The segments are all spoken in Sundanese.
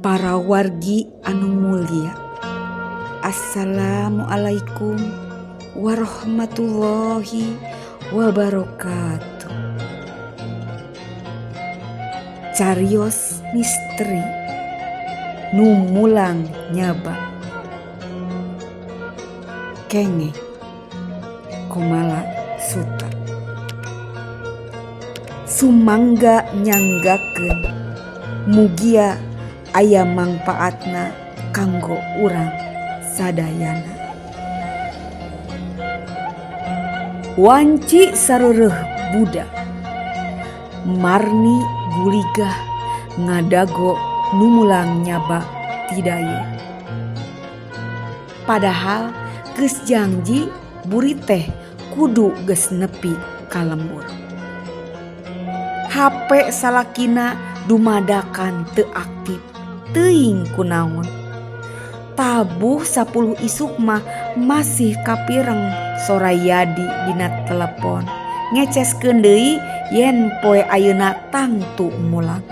Para wargi anu mulia. Assalamualaikum warahmatullahi wabarakatuh. Carios misteri nu mulang nyaba kenging Komala Suta. Sumangga nyanggakeun mugia aya mangpaatna kanggo urang sadayana. Wanci sareureuh budak Marni guligah ngadago nu mulang nyaba ti dayeuh. Padahal geus jangji burit teh kudu geus nepi ka lembur. HP salakina dumadakan teu aktif teuing kunaon. Tabuh 10 isuk mah masih kapireng sora Yadi dina telepon. Ngeceskeun deui yen poe ayeuna tangtu mulang.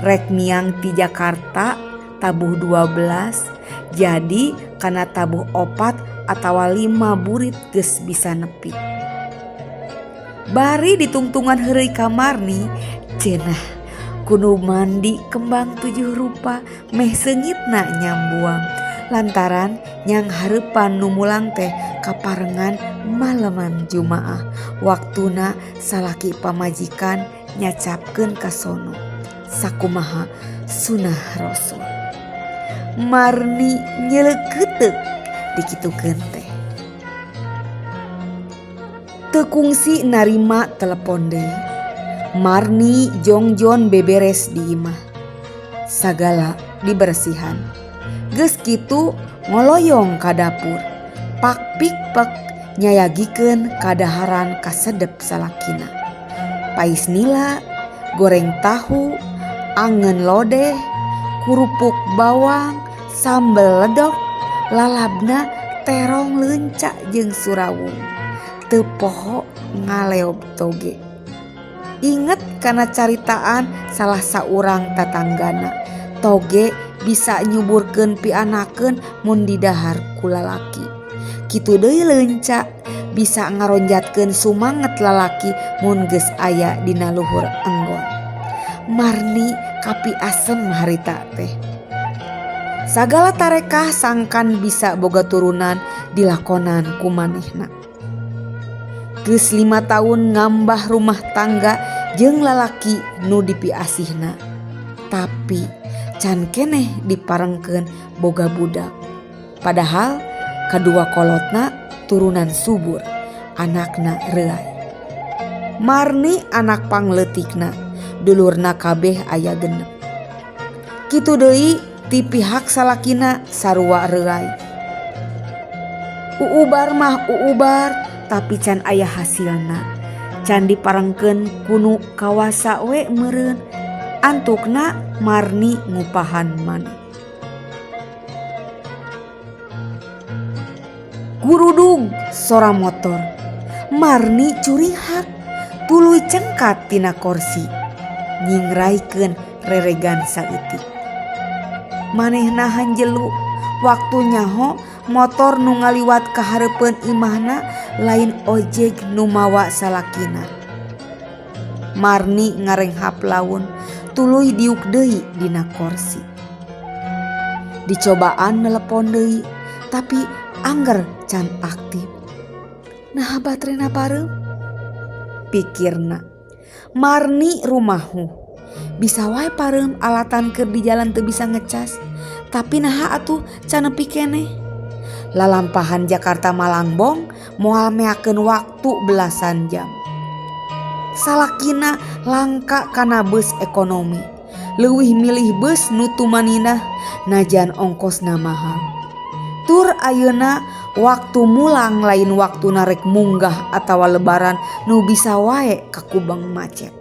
Rek miang ti Jakarta tabuh 12 jadi kana tabuh 4 atawa 5 burit geus bisa nepi. Bari ditungtungan heureuy ka Marni, cenah kudu mandi kembang 7 rupa meh seungitna nyambuang. Lantaran nyang hareupan nu mulang teh kaparengan maleman Jumaah. Waktuna salaki pamajikan nyacapkeun ka sono. Sakumaha sunah Rasul. Marni nyeleukeuteup dikitukeun teh. Teu kungsi narima telepon deui. Marni jongjon beberes di imah. Sagala dibersihan. Geus kitu ngoloyong ka dapur. Pak pikpek nyayagikeun kadaharan kasedep salakina. Pais nila, goreng tahu, angen lodeh, kurupuk bawang, sambel ledok, lalabna terong leunca jeung surawung. Teu poho ngaleob toge. Inget kana caritaan salah saurang tatanggana. Toge bisa nyuburkeun pianakeun mun didahar ku lalaki. Kitu deui leunca bisa ngaronjatkeun sumanget lalaki mun geus aya dina luhur enggon. Marni kapi asem harita teh. Sagala tarekah sangkan bisa boga turunan dilakonan ku manehna. Geus 5 tahun ngambah rumah tangga jeung lalaki nu dipiasihna. Tapi can keneh diparengkeun boga budak. Padahal kadua kolotna turunan subur, anakna reuay. Marni anak pangleutikna, dulurna kabeh aya 6. Kitu deui ti pihak salakina sarua reuay. Uubar mah uubar, tapi can aya hasilna. Can diparengkeun kunu kawasa we meureun. Antukna Marni ngupahan maneh. Gurudug sora motor. Marni curihak tuluy cengkat tina korsi. Nyingraikeun reregan saeutik. Manehna hanjelu waktu nyaho motor nu ngaliwat ka hareupeun imahna lain ojek nu mawa salakina. Marni ngarenghap laun tuluy diuk deui dina korsi. Dicobaan nelepon deui tapi angger can aktif. Naha baterena pareum? Pikirna. Marni rumahu. Bisa wae pareum alatan keur di jalan teu bisa ngecas. Tapi naha atuh can nepi keneh. Lalampahan Jakarta Malangbong moal meakeun waktu belasan jam. Salakina langka kana bus ekonomi. Leuwih milih bus nu tumaninah najan ongkosna mahal. Tur ayeuna waktu mulang lain waktu narek munggah atawa lebaran nu bisa wae kakubang macet.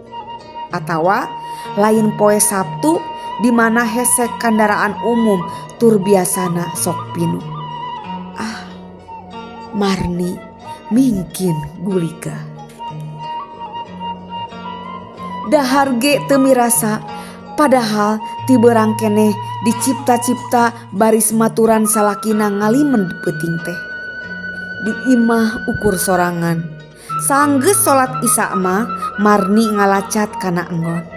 Atawa lain poe Sabtu di mana hesek kendaraan umum tur biasana sok pinuh. Ah, Marni mingkin gulika. Dahar ge teu mirasa padahal Ti beurang keneh dicipta-cipta baris maturan salakina ngalimen peuting teh. Di imah ukur sorangan. Sanggeus salat Isya mah Marni ngalacat kana enggon.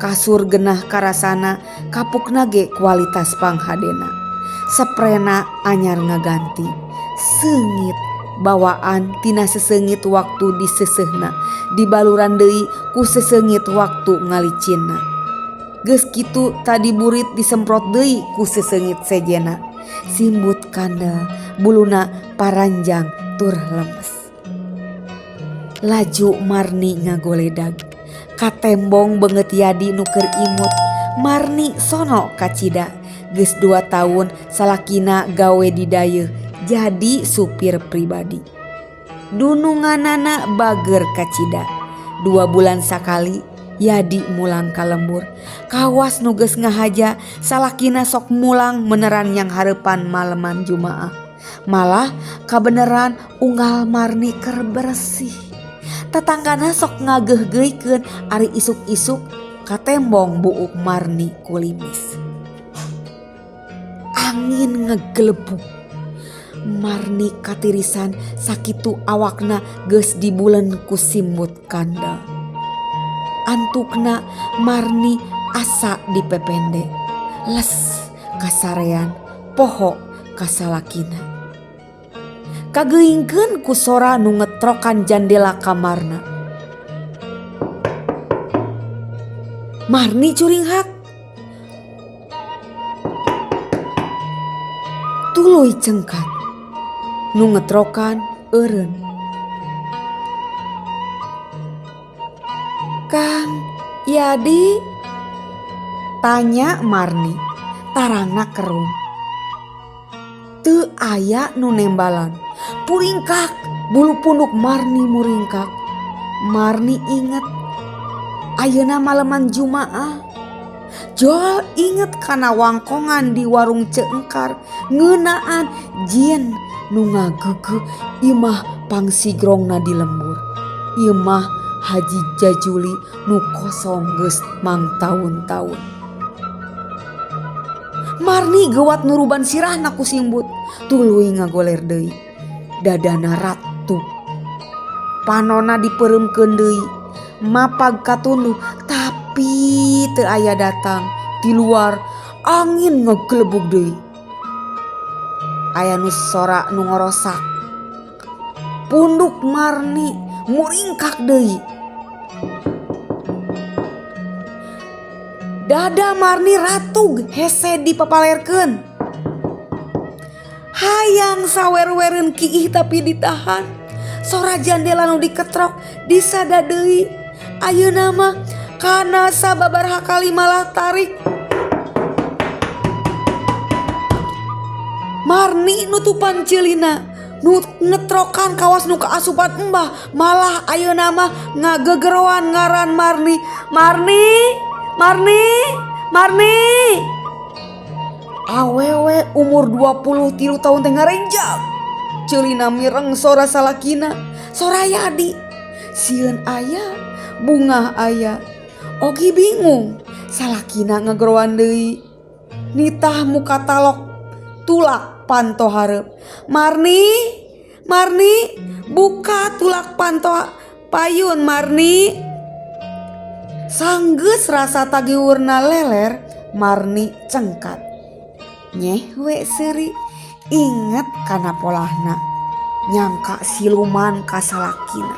Kasur genah karasana kapukna ge kualitas panghadena. Seprena anyar ngaganti. Seungit bawaan tina seseungit waktu diseuseuhna dibaluran deui ku seseungit waktu ngalicinna. Geus kitu tadi burit disemprot deui ku seseungit sejenna. Simbut kandel buluna paranjang tur lemes. Laju Marni ngagoledag. Katembong beungeut Yadi nu keur imut. Marni sono kacida. Geus 2 taun salakina gawe di dayeuh jadi supir pribadi. Dununganana bager kacida. 2 bulan sakali Yadi mulang ka lembur. Kawas nu geus ngahaja salakina sok mulang meneran yang hareupan maleman Jumaah. Malah kabeneran unggal Marni keur bersih. Tetanggana sok ngageuhgeuikeun ari isuk-isuk katembong buuk Marni kulimis. Angin ngegelebug. Marni katirisan sakitu awakna geus dibulen ku simbut kandel. Antukna Marni asa dipepende. Les kasarean poho kasalakina. Kageingkeun ku sora nu ngetrokan jandela kamarna. Marni curinghak. Tuluy cengkat. Nu ngetrokan eureun. Kang Yadi? Tanya Marni. Tarangna kerung. Teu aya nu nembalan. Puringkak bulu punduk Marni muringkak. Marni inget ayeuna maleman Jumaah. Jol inget kana wangkongan di warung Ceengkar ngeunaan jin nu ngageugeuh imah pangsigrongna di lembur. Imah Haji Jajuli nu kosong geus mangtaun-taun. Marni geuwat nuruban sirahna ku simbut, tuluy ngagoler deui. Dadana ratu. Panona dipeuremkeun deui. Mapag katunduh tapi teu aya datang. Di luar angin ngegelebug deui. Aya nu sora nu ngorosak. Punduk Marni muringkak deui. Dada Marni ratug hese dipapalerkeun. Hayang sawer-wereun kiih tapi ditahan. Sora jandela nu diketrok disada deui. Ayeuna mah kana sababaraha kali malah tarik. Marni nutupan ceulina nu ngetrokan kawas nu kaasupan embah malah ayeuna mah ngagegeroan ngaran Marni. Marni, Marni, Marni. Awewe umur 23 tahun teh ngarenjang. Ceulina mireng sora salakina, sora Yadi. Sieun aya, bungah aya. Ogi bingung, salakina ngageroan deui. Nitah muka talok tulak panto hareup. Marni, Marni, buka tulak panto payun Marni. Sanggeus rasa tagiwurna leler, Marni cengkat. Nyeh we seuri, inget kana polahna. Nyangka siluman ka salakina.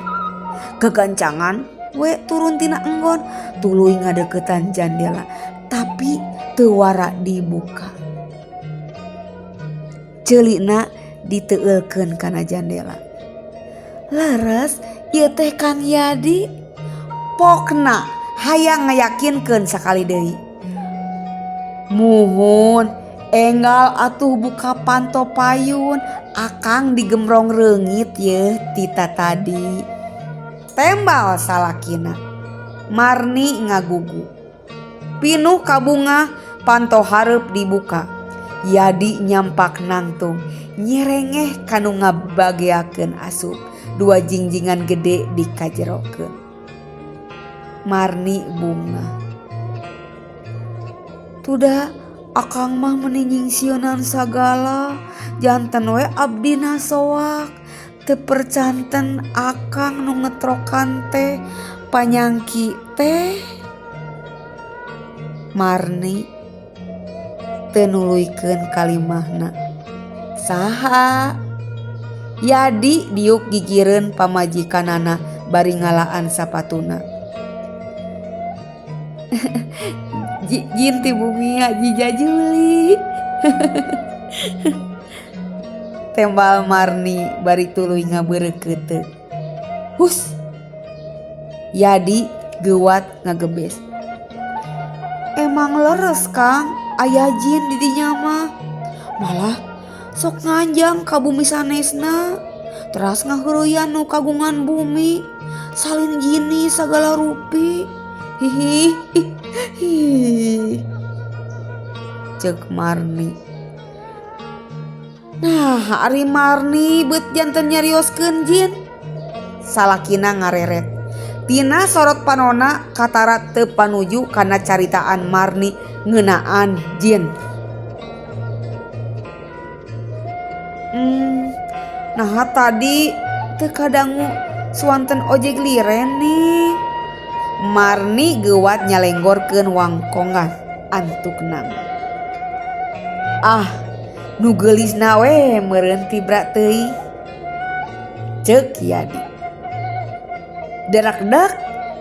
Gagancangan we turun tina enggon, tuluy ngadeukeutan jandela, tapi teu wara dibuka. Ceulina diteueulkeun kana jandela. Leres ieu teh Kang Yadi. Pokna hayang ngayakinkeun sakali deui. Muhun enggal atuh buka panto payun, akang digemrong reungit yeuh tita tadi. Tembal salakina. Marni ngagugu. Pinuh kabungah panto hareup dibuka. Yadi nyampak nangtung nyerengeh kanu ngabageakeun asup. 2 jingjingan gede dikajerokeun. Marni bunga. Tuda akang mah meni nyingsieunan sagala janten we abdina soak teu percanten akang nu ngetrokan teh panyangki teh. Marni teu nuluykeun kalimahna. Saha? Yadi diuk gigireun pamajikanana bari ngalaan sapatuna. Jin ti bumi Haji Jajuli. Tembal Marni bari tuluy ngabeureukeuteuk. Hus. Yadi geuwat ngagebes. Emang leres Kang, aya jin di dinya mah. Malah sok nganjang ka bumi sanesna. Teras ngaheureuyaan nu kagungan bumi. Salin jini sagala rupi. Hihihi. Ceuk Marni. Nah, ari Marni beut janten nyarioskeun jin. Salakina ngareret. Tina sorot panona katara teu panuju kana caritaan Marni ngeunaan jin. Nah tadi teu kadangu suanten ojek liren nih. Marni geuwat nyalenggorkeun wangkongan antukna. Ah, nu geulisna we meureun tibra teuing. Ceuk Yadi. Derak-dek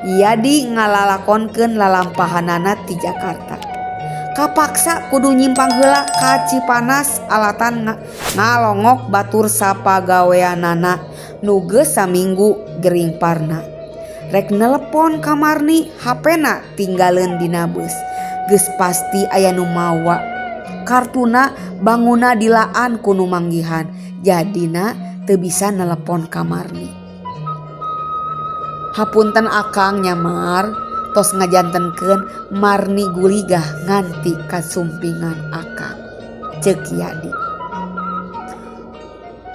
Yadi ngalalakonkeun lalampahanana ti Jakarta. Kapaksa kudu nyimpang heula ka Cipanas alatan ngalongok batur sapagaweanana nu geus saminggu gering parna. Rek nelepon ka Marni, HP-na tinggaleun dina beus. Geus pasti aya nu mawa. Kartuna banguna dilaan ku nu manggihan, jadina teu bisa nelepon ka Marni. Hapunten akang nyamar, tos ngajantenkeun Marni guligah nganti kasumpingan akang. Ceuk Yadi.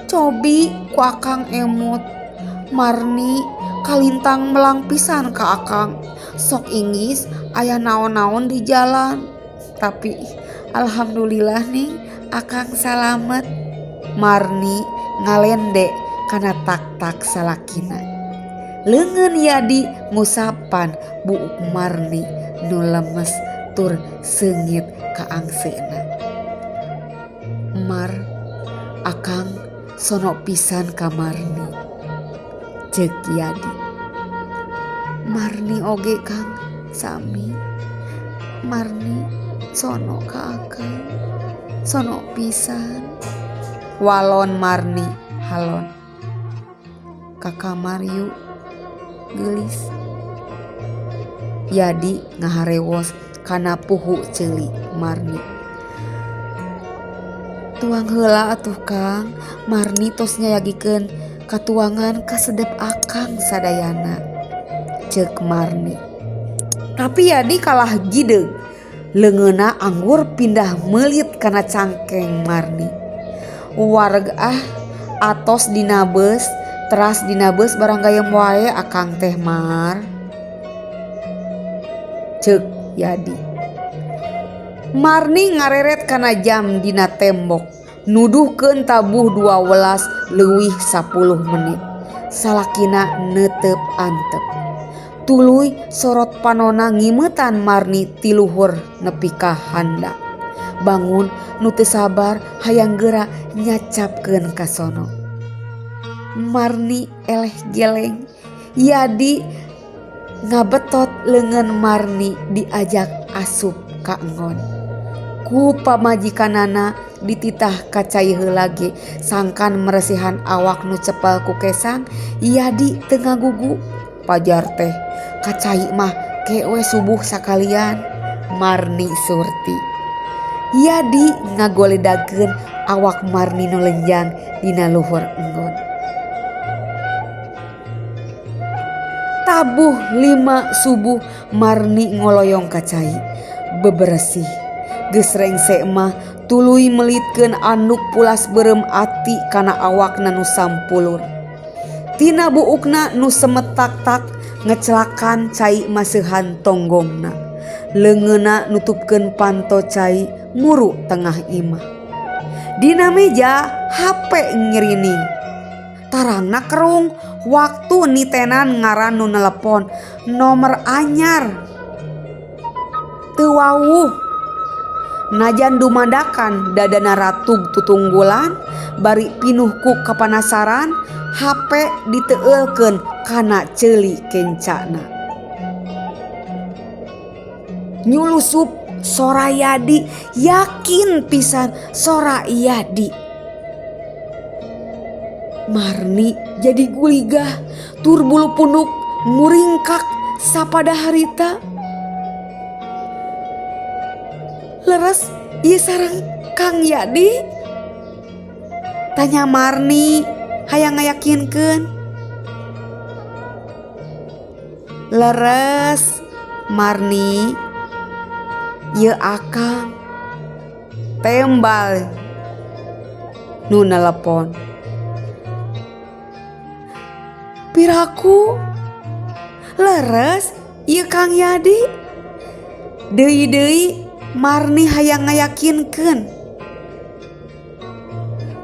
Cobi ku akang emut. Marni kalintang melang pisan ka akang. Sok inggis aya naon-naon di jalan. Tapi alhamdulillah nih akang salamet. Marni ngalende kana tak-tak salakina. Leungeun Yadi ngusapan buuk Marni nu lemes tur seungit kaangseuna. Mar, akang sono pisan ka Marni. Ceuk Yadi. Marni oge Kang sami. Marni sono ka akang. Sono pisan. Walon Marni halon. Ka kamar yuk geulis. Yadi ngaharewos kana puhu ceuli Marni. Tuang heula atuh Kang, Marni tos nyayagikeun katuangan kasedep akang sadayana. Ceuk Marni. Tapi Yadi kalah gideug. Leungeunna anggur pindah meulit kana cangkeng Marni. Wareg ah atos dina beus, teras dina beus barang gayem wae akang teh Mar. Ceuk Yadi. Marni ngareret kana jam dina tembok. Nuduhkeun tabuh 12 leuwih 10 menit. Salakina neuteup antep. Tuluy sorot panona ngimeutan Marni ti luhur nepi ka handap. Bangun nu teu sabar hayang geura nyacapkeun ka sono. Marni eleh geleng. Yadi ngabetot leungeun Marni diajak asup ka enggon. Ku pamajikanana dititah ka cai heula ge sangkan meresihan awak nu cepel ku kesang. Yadi teu ngagugu. Pajar teh ka cai mah ke we subuh sakalian. Marni surti. Yadi ngagoledageun awak Marni nu lenjang dina luhur enggon. Tabuh 5 subuh Marni ngoloyong ka cai beberesih. Geus rengse mah tuluy melitkeun anduk pulas beureum ati kana awakna nu sampulur. Tina buukna nu semetak-tak ngecelakan cai maseuhan tonggongna. Leungeunna nutupkeun panto cai muru tengah imah. Dina meja hape ngirining. Tarangna kerung waktu nitenan ngaran nu nelepon nomor anyar. Teu wawuh. Najan dumadakan dadana ratug tutunggulan bari pinuh ku kapanasaran hape diteueulkeun kana ceuli kencana. Nyulusup sora Yadi yakin pisan sora Yadi. Marni jadi guligah tur bulu punuk muringkak sapada harita. Leres ieu sareng Kang Yadi? Tanya Marni hayang ngayakinkeun. Leres Marni ieu akang tembal nu nelepon. Piraku leres ieu Kang Yadi? Deui-deui Marni hayang ngayakinkeun.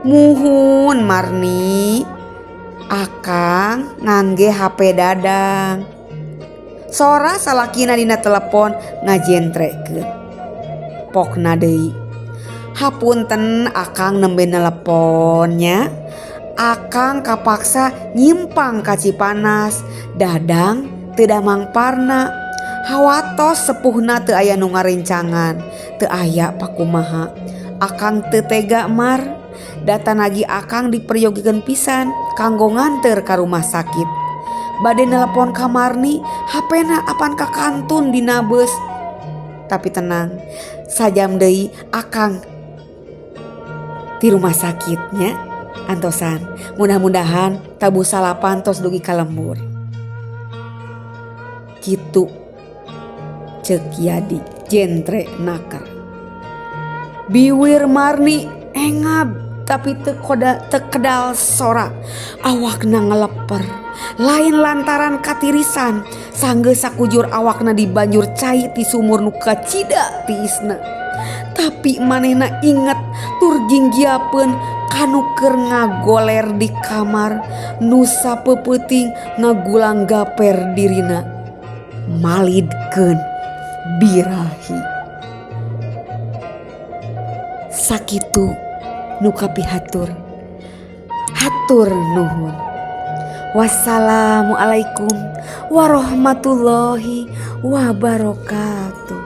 Muhun Marni, akang ngangge HP Dadang. Sora salakina dina telepon ngajentrekeun. Pokna deui. Hapunten akang nembe nelepon nya. Akang kapaksa nyimpang ka Cipanas. Dadang teu damang parna. Hawatos sepuhna teu aya nu ngarencangan, teu aya pakumaha. Akang teu tega mar, data nagi akang diperyogikeun pisan kanggo nganteur ka rumah sakit. Bade nelepon ka Marni, hapena apan kakantun dina beus. Tapi tenang, sajam deui akang ti rumah sakitnya antosan. Mudah-mudahan tabuh salapan tos dugi ka lembur. Kitu ceuk Yadi jentre naker. Biwir Marni engab tapi teu kedal sora. Awakna ngeleper. Lain lantaran katirisan, sanggeus sakujur awakna dibanjur cai ti sumur nu kacida tiisna. Tapi manehna inget tur ginggiapeun kanu keur ngagoler di kamar nu sapeupeting ngagulang gaper dirina. Malidkeun birahi. Sakitu nu kapihatur. Hatur nuhun. Wassalamualaikum warahmatullahi wabarakatuh.